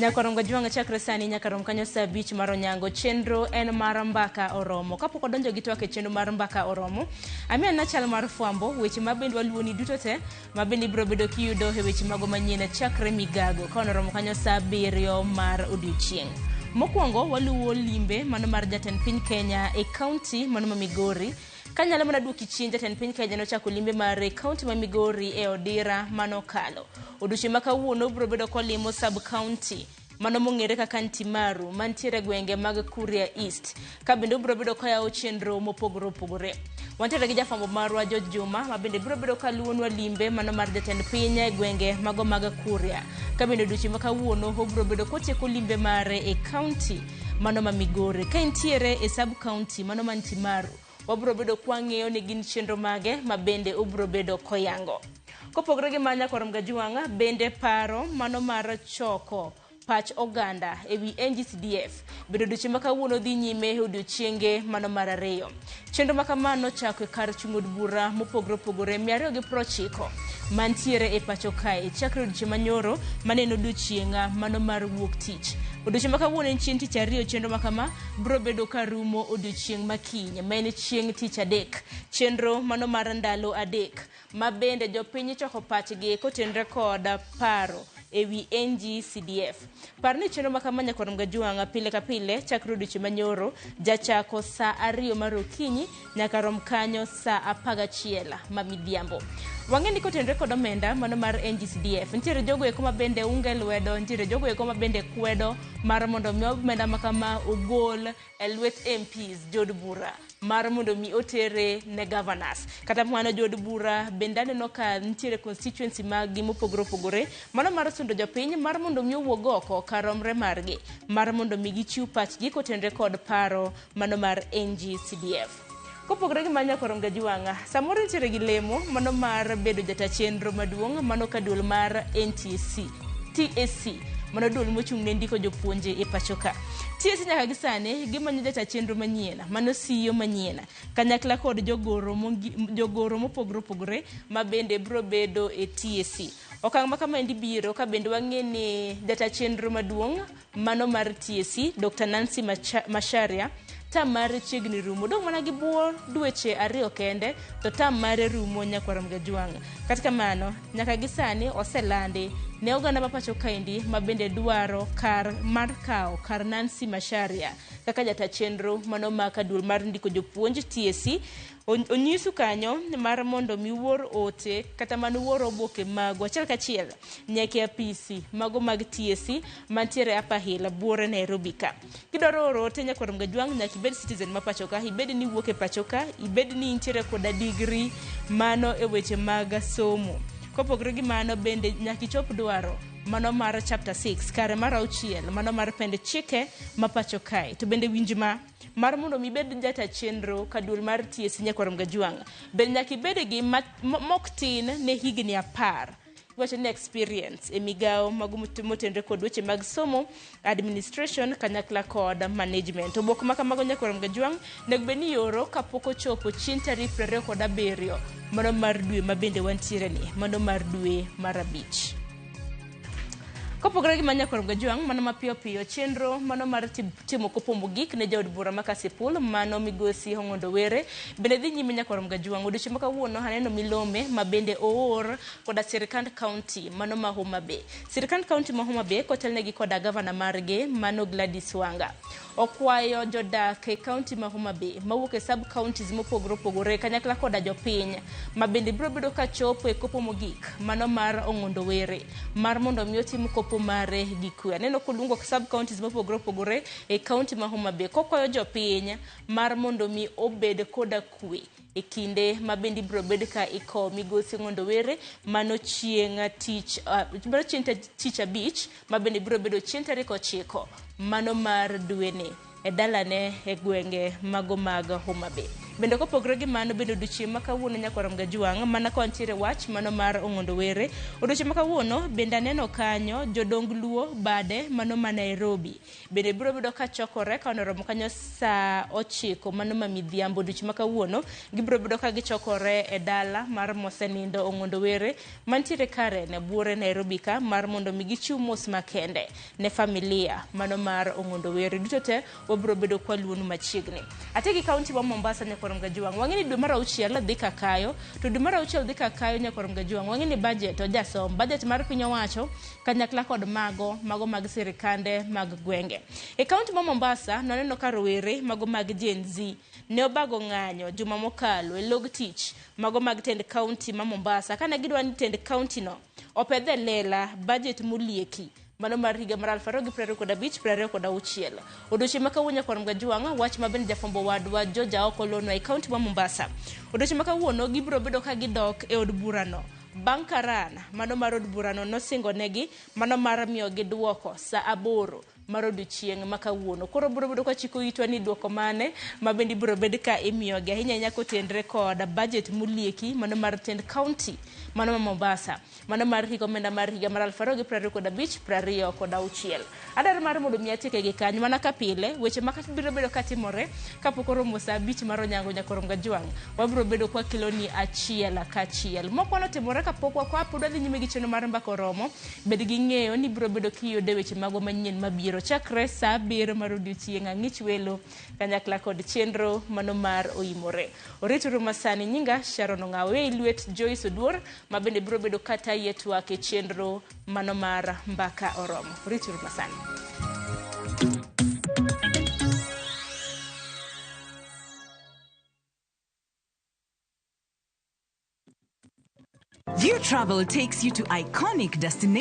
Nyakorongo Jwang' chakre sani nyaka rom kanyo saa 5 mar onyango. Chenro en mar Mbaka Oromo. Kapok wadonjo gi twak e chenro mar Mbaka Oromo, amiyo na chal mar fwambo, weche ma bende waluwoni duto te ma bende ibiro bedo kiyudo e weche mago manyien chakre migago ka onoromo kanyo saa 7 mar odiochieng'. Mokwongo waluwo limbe mano mar jatend piny Kenya e kaunti mano ma Migori. Kanyalo mana duoki chien, jatend piny Kenya nochako limbe mare e kaunti ma Migori e odira manokalo. Odiochieng' ma kawuono obiro bedo kolimo sub county mano mong'ere kaka Ntimaru mantiere e gwenge mag Kuria East, ka bende obiro bedo koyawo chenro mopogore opogore. Wantiere gi jafwambo marwa George Juma ma bende biro bedo kaluwonwa limbe mano mar jatend piny e gwenge mago mag Kuria, ka bende odiochieng' ma kawuono obiro bedo kotieko limbe mare e kaunti mano ma Migori ka entiere e sub county mano ma Ntimaru. Wabiro bedo kwang'iyo ni gin chenro mage ma bende obiro bedo koyango. Kopogore gi manya Korom Gajwang' bende paro mano mar choko pach oganda e wi NGCDF bedo odiochieng' ma kawuono dhi nyime e odiochienge mano mar ariyo. Chenro ma kamano chako e kar chung' od bura mopogore opogore 290 mantiere e pacho kae chakre odiochieng' manyoro mane en odiochieng' mano mar wuok tich. Odiochieng' ma kawuono en chieng' tich ariyo, chenro ma kama biro bedo ka rumo odiochieng' ma kiny ma en chieng' tich adek. Chenro mano mar ndalo adek ma bende jopiny ichoko pachgi kotenre kod paro e wi NGCDF. Par ni chenro ma kama Nyakwar Mgajwang' pile ka pile chakre odiochieng' manyoro jachako saa 2 mar okinyi nyaka rom kanyo saa 11 ma midhiambo. Wang'e ni kotenre kod omenda mano mar NGCDF, nitiere jogo eko ma bende unge lwedo, nitiere jogo eko ma bende kwedo mar mondo mi omenda ma kama ogol e lwet MPs, jood bura, mar mondo mi otere ne governors. Kata kamano jood bura bende aneno ka nitiere constituency mag gi mopogore opogore, mano mar sundo jopiny mar mondo mi owuog oko karomre margi, mar mondo mi gichiw pachgi kotenre kod paro mano mar NGCDF. Kopogore gi mano Nyakwar Mgajwang'a, samoro nitiere gi lemo mano mar bedo jata chenro maduong' mano ka duol mar NTSC, TSC, mano duol mochung' ne ndiko jopuonje e pacho ka. TSC nyaka gi sani gimanyo jata chenro manyien, mano CEO manyien, kanyakla kod jogoro jogoro mopogore opogore ma bende biro bedo e TSC. Okang' ma kamaendi biro ka bende wang'e ni jata chenro maduong' mano mar TSC, Dr. Nancy Macharia, tam mare chiegni rumo. Odong' mana gi buo dweche 2 kende to tam mare rumo Nyakwar Mgajwang'. Kata kamano, nyaka gi sani oselandi ne oganda ma pacho kaendi ma bende dwaro kar mar kawo kar Nancy Macharia kaka jata chenro mano ma ka duol mar ndiko jopuonj TSC onyisu kanyo mar mondo mi uor ote kata mana uor oboke magu achiel kachiel nyaka e apisi mago mag TSC mantiere Upper Hill buore Nairobi ka. Kidwaro oro ote Nyakwar Mgajwang' nyaka ibed citizen ma pacho ka, ibed ni iwuok e pacho ka, ibed ni intiere koda degree mano e weche mag somo. Kopogore gi mano bende nyaka ichop dwaro mano mar chapter 6 kare mar 6 mano mar pend chike ma pacho kae. To bende winj ma mar mondo mi ibed jata chenro ka duol mar TSC Nyakwar Mgajwang' bende nyaka ibed gi mok tin ne higni 10. Iwacho ni experience e migawo mago motenre kod weche mag somo, administration kanyakla kod management. Oboke ma kamago Nyakwar Mgajwang' onego bed ni ioro kapok ochopo chieng' tarik 27 mano mar dwe ma bende wantiere ni, mano mar dwe mar 5. Kopogore gi Nyakwar Mgajwang' mano mapiyo piyo chenro mano mar timo kopo mogik ne jaod bura ma Kasipul mano migosi Ong'ondo Were bende dhi nyime Nyakwar Mgajwang'. Odiochieng' ma kawuono aneno milome ma bende oor koda sirikand county mano ma Homa Bay. Sirikand county ma Homa Bay kotelnegi koda gavana margi mano Gladys Wanga okwayo jodak e county ma Homa Bay mawuok e sub counties mopogore opogore kanyakla koda jopiny ma bende biro bedo kachopo e kopo mogik mano mar Ong'ondo Were mar mondo mi otim kopo mare gi kwe. Aneno koluongo sub counties mopogore opogore e county ma Homa Bay kokwayo jopiny mar mondo mi obed koda kwe e kinde ma bende ibiro bed ka ikowo migosi Ong'ondo Were mano chieng' tich mano chieng' tich abich ma bende biro bedo chieng' tarik 9 mano mar dweni e dalane e gwenge mago mag Homa Bay. Bende kopogore gi mano bende odiochieng' ma kawuono nyakwarom Gajwang' mana ka wantiere wach mano mar Ong'ondo Were. Odiochieng' ma kawuono bende aneno kanyo jodong Luo bade mano ma Nairobi. Bende biro bedo ka chokore ka oromo kanyo saa 9 mano ma midhiambo odiochieng' ma kawuono. Gibiro bedo ka gichokore e dala mar mosenindo Ong'ondo Were mantiere Karen buore Nairobi ka mar mondo mi gichiw mos makende ne familia mano mar Ong'ondo Were. Duto te wabiro bedo kwa luonu machiegni. Ategi kaunti ma Mombasa nyakwarom Gajwang'. Wang'e ni dwe mar 6 dhi kakayo, to dwe mar 6 dhi kakayo nyakwarom Gajwang'. Wang'e ni budget ojasom, budget mar piny owacho kanyakla kod mago mag sirikande mag gwenge. E kaunti ma Mombasa nwaneno ka rowere mago mag Gen Z ne obago ng'anyo juma mokalo e log tich mago mag tend kaunti ma Mombasa kane gidwa ni tend kaunti no opedh e lela budget molieki mano mar higa mar 2025-2026. Odiochieng' ma kawuono nyakwarom Gajwang' wach ma bende jafwambo wadwa George Aoko olonwa e kaunti ma Mombasa. Odiochieng' ma kawuono gibiro bedo ka gidok e od burano bang' karan mano mar od burano nosingo negi mano mar miyogi duoko saa 8 mar odiochieng' ma kawuono. Koro biro bedo ka chiko itwa ni duoko mane ma bende ibiro bed ka imiyogi ahinya ahinya kotenre kod budget molieki mano mar tend kaunti mano ma Mombasa mano mar higa omenda mar higa mar 2025-2026. Adwaro mar mondo mi atieke gi kanyo mana ka pile weche ma biro bedo katimore kapok oromo saa 5 mar onyango nyakwarom Gajwang' wabiro bedo kwa keloni achiel kachiel. Moko notimore kapok pod wadhi nyime gi chenro mar mbaka oromo, bed gi ng'eyo ni biro bedo kiyude weche magwa manyien mabiro chakre saa 7 mar odiochieng' ang'ich welo kanyakla kod chenro mano mar oimore. Orituru masani nyinga Sharon Ong'awo e lwet Joyce Oduor ma bende biro bedo kata yie twak e chenro mano mar mbaka oromo. Orituru masani. View Travel takes you to iconic destinations.